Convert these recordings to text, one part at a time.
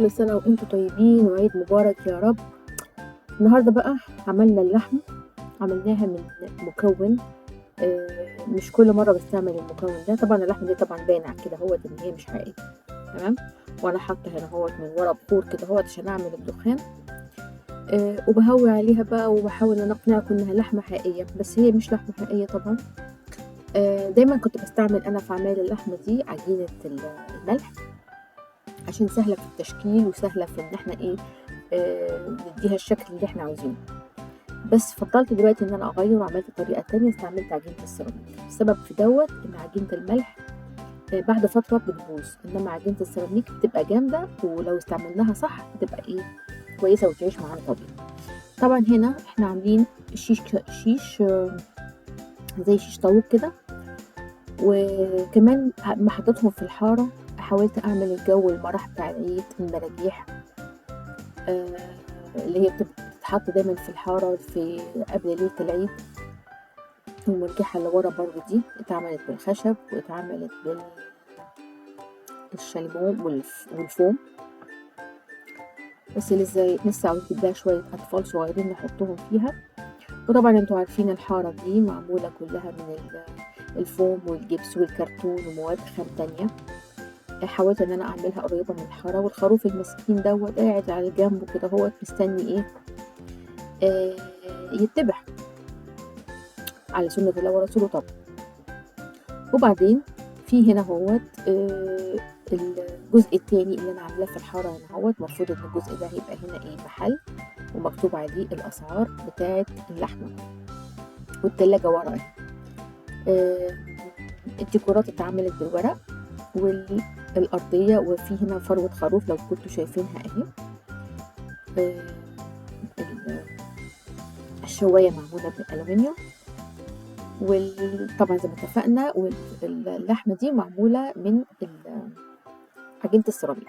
كل سنة وانتم طيبين وعيد مبارك يا رب. النهاردة بقى عملنا اللحم، عملناها من مكون مش كل مرة بستعمل المكون ده. طبعا اللحمة دي طبعا باينة كده اهوت ان هي مش حقيقية، تمام. وانا حاطة هنا اهوت من ورا بخور كده اهوت عشان اعمل الدخان، وبهوي عليها بقى وبحاول ان اقنعكم انها لحمة حقيقية، بس هي مش لحمة حقيقية طبعا. دايما كنت بستعمل انا في عمايل اللحمة دي عجينة الملح عشان سهلة في التشكيل وسهلة في ان احنا ايه نديها الشكل اللي احنا عاوزينه. بس فضلت دلوقتي ان انا اغير وعملت طريقة تانية، استعملت عجينة السيراميك. السبب في دوت ان عجينة الملح بعد فترة بتبوظ، انما عجينة السيراميك بتبقى جامدة، ولو استعملناها صح بتبقى ايه كويسة وتعيش معانا طبيعي. طبعا هنا احنا عاملين شيش زي شيش طاووق كده، وكمان ما حطيتهم في الحارة. حاولت اعمل الجو المرح بتاع العيد، المراجيح اللي هي بتتحط دايما في الحارة في قبل ليلة العيد. المرجحة اللي ورا برضو دي اتعملت بالخشب واتعملت بالشاليمو والفوم، بس لسه عاوزين نجيب لها شوية أطفال صغيرين نحطهم فيها. وطبعا انتوا عارفين الحارة دي معمولة كلها من الفوم والجبس والكرتون ومواد خام تانية. حاولت ان انا اعملها قريبة من الحارة، والخروف المسكين دوت قاعد على جنبه كده هو مستني ايه يتذبح على سنة الله ورسوله طبعا. وبعدين في هنا هوت الجزء التاني اللي انا عاملاه في الحارة هنا هوت. المفروض ان الجزء ده هيبقى هنا ايه محل ومكتوب عليه الاسعار بتاعة اللحمة، والتلاجة ورا اهي. الديكورات اتعملت بالورق والأرضية، وفي هنا فروة خروف لو كنتوا شايفينها اهي. الشواية معمولة بالألومنيوم، وطبعا زي ما اتفقنا واللحمة دي معمولة من عجينة السيراميك.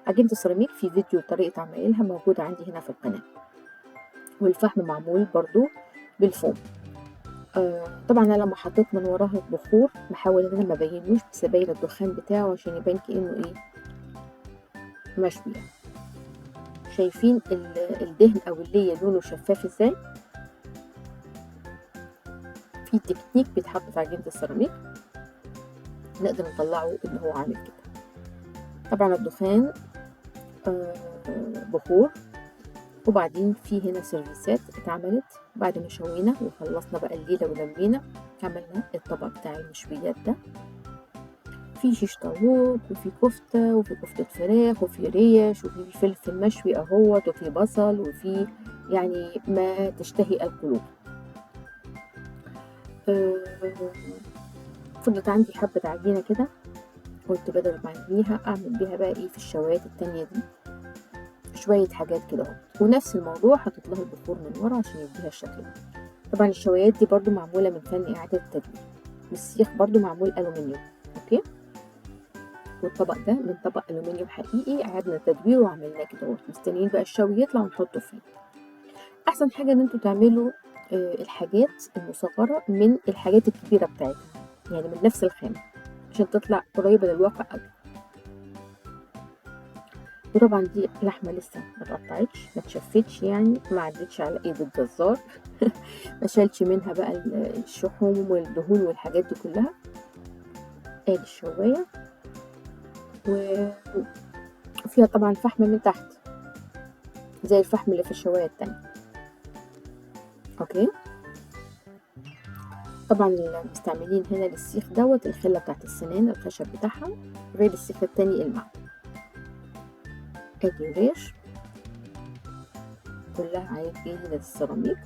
عجينة السيراميك في فيديو طريقة عمايلها موجودة عندي هنا في القناة. والفحم معمول برضو بالفوم. طبعا انا لما حطيت من وراها البخور بحاول ان انا ما ابينوش، بس ابين الدخان بتاعه عشان يبان كانه ايه مشوي يعني. شايفين الدهن او اللي لونه شفاف ازاي؟ في تكنيك بيتحط في عجينة السيراميك نقدر نطلعه ان هو عامل كده. طبعا الدخان بخور. وبعدين في هنا سيرفيسات اتعملت بعد ما شوينا وخلصنا بقى الليلة ولمينا، عملنا الطبق بتاع المشويات ده. في شيش طاووق وفي كفتة وفي كفتة فراخ وفي ريش وفي فلفل مشوي اهوت وفي بصل وفي يعني ما تشتهي القلوب. فضلت عندي حبة عجينة كده، قلت بدل ما ارميها اعمل بيها بقى ايه في الشوايات التانية دي شوية حاجات كده اهو. ونفس الموضوع حطيت لها البخور من ورا عشان يديها الشكل ده. طبعا الشوايات دي برضو معمولة من فن إعادة التدوير، والسيخ برضو معمول ألومنيوم، okay. والطبق ده من طبق ألومنيوم حقيقي أعدنا تدويره وعملناه كده اهو. مستنيين بقى الشوي يطلع ونحطه فيه. أحسن حاجة إن انتوا تعملوا الحاجات المصغرة من الحاجات الكبيرة بتاعتها، يعني من نفس الخامة عشان تطلع قريبة للواقع أوي. وطبعا دي لحمة لسه ما اتقطعتش، ما اتشفتش يعني، ما عدتش على ايد الجزار ما شالش منها بقى الشحوم والدهون والحاجات دي كلها. ادي الشواية، وفيها طبعا فحم من تحت زي الفحم اللي في الشواية التانية، okay. طبعا المستعملين هنا للسيخ دوت الخلة بتاعت السنان الخشب بتاعها، غير السيخ التاني المعدن. ادي الريش كلها عجينة السيراميك.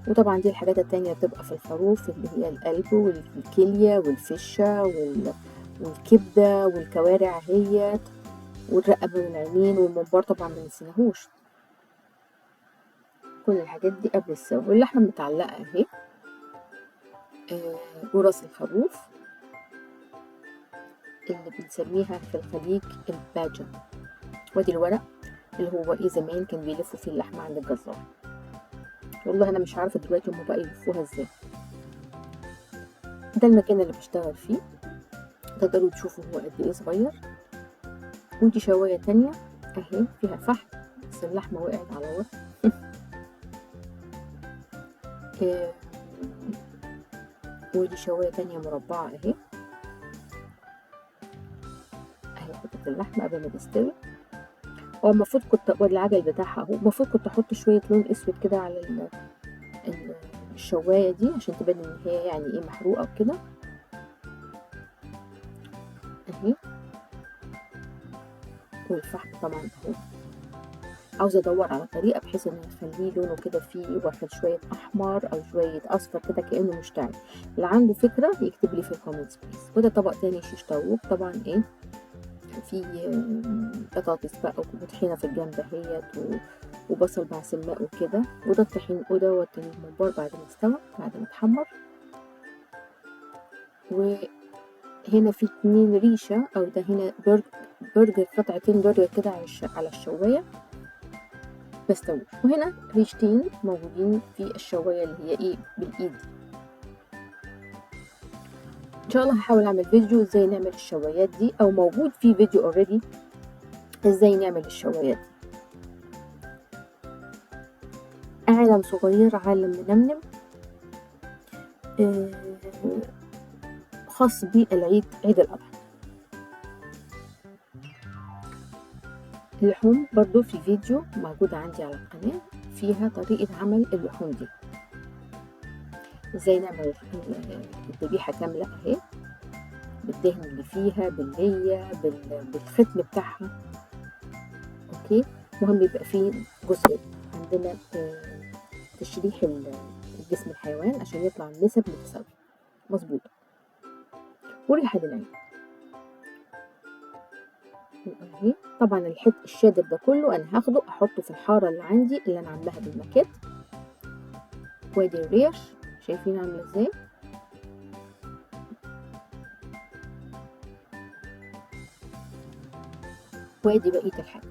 وطبعا دي الحاجات التانية بتبقى في الخروف اللي هي القلب والكلية والفشة والكبدة والكوارع اهيت والرقبة والعينين والممبار طبعا ما نسيناهوش. كل الحاجات دي قبل السوا. واللحمة متعلقة اهي، وراس الخروف اللي بنسميها في الخليج الباجة، وادي الورق اللي هو ايه زمان كان بيلفوا فيه اللحمة عند الجزار. والله انا مش عارفة دلوقتي هما بقى يلفوها ازاي. ده المكان اللي بشتغل فيه، تقدروا تشوفوا هو قد ايه صغير. ودي شواية تانية اهي فيها فحم بس اللحمة وقعت على ورا. ودي شواية تانية مربعة اهي، اهي حتة اللحمة قبل ما تستوي. هو المفروض كنت، والعجل بتاعها اهو، المفروض كنت احط شوية لون اسود كده على الشواية دي عشان تبان ان هي يعني ايه محروقة وكده اهي. والفحم طبعا اهو. عاوزة ادور على طريقة بحيث ان اخليه لونه كده فيه واخد شوية احمر او شوية اصفر كده كأنه مشتعل. اللي عنده فكرة يكتب لي في ال comments please. وده طبق تاني شيش طاووق، طبعا ايه في بطاطس بقى وطحينة في الجنب اهيت وبصل مع سماق وكده. وده الطحين ودوت الممبار بعد ما استوى، بعد ما اتحمر. وهنا في 2 ريشة، او ده هنا برجر، قطعتين برجر كده على الشواية بستوي. وهنا ريشتين موجودين في الشواية اللي هي ايه بالايد دي. ان شاء الله هحاول اعمل فيديو ازاي نعمل الشوايات دي، او موجود في فيديو already ازاي نعمل الشوايات دي. عالم صغير، عالم منمنم، خاص بالعيد، عيد الأضحى. اللحوم برضو في فيديو موجود عندي على القناة فيها طريقة عمل اللحوم دي، ازاي نعمل الذبيحة كاملة اهي، بالدهن اللي فيها، باللية، بالختم بتاعها. okay، المهم يبقى فيه جزء عندنا تشريح الجسم الحيوان عشان يطلع النسب متساوية مظبوطة وريحة للعين. اهي طبعا الحت الشادر ده كله انا هاخده احطه في الحارة اللي عندي اللي انا عاملاها بالماكيت. وادي الريش شايفين عاملة ازاي. وادي بقية الحاجة.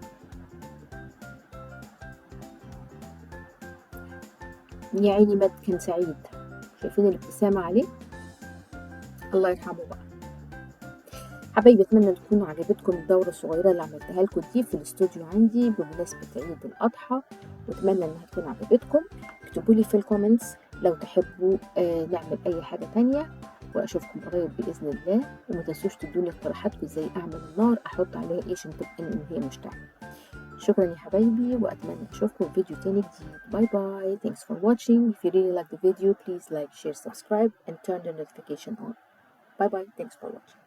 يا عيني مات كان سعيد، شايفين الابتسامة عليه، الله يرحمه بقى. حبايبي اتمنى تكون عجبتكم الدورة الصغيرة اللي عملتها لكم دي في الاستوديو عندي بمناسبة عيد الأضحى، واتمنى انها تكون عجبتكم. اكتبوا لي في ال comments لو تحبوا نعمل اي حاجة تانية، واشوفكم قريب باذن الله. وما تنسوش تدوني اقتراحاتكم ازاي اعمل النار، احط عليها ايه عشان تبقى ان هي مشتعلة. شكرا يا حبايبي، واتمنى اشوفكم في فيديو تاني جديد. Bye bye. Thanks for watching. If you really like the video, please like, share, subscribe and turn the notification on. Bye bye. Thanks for watching.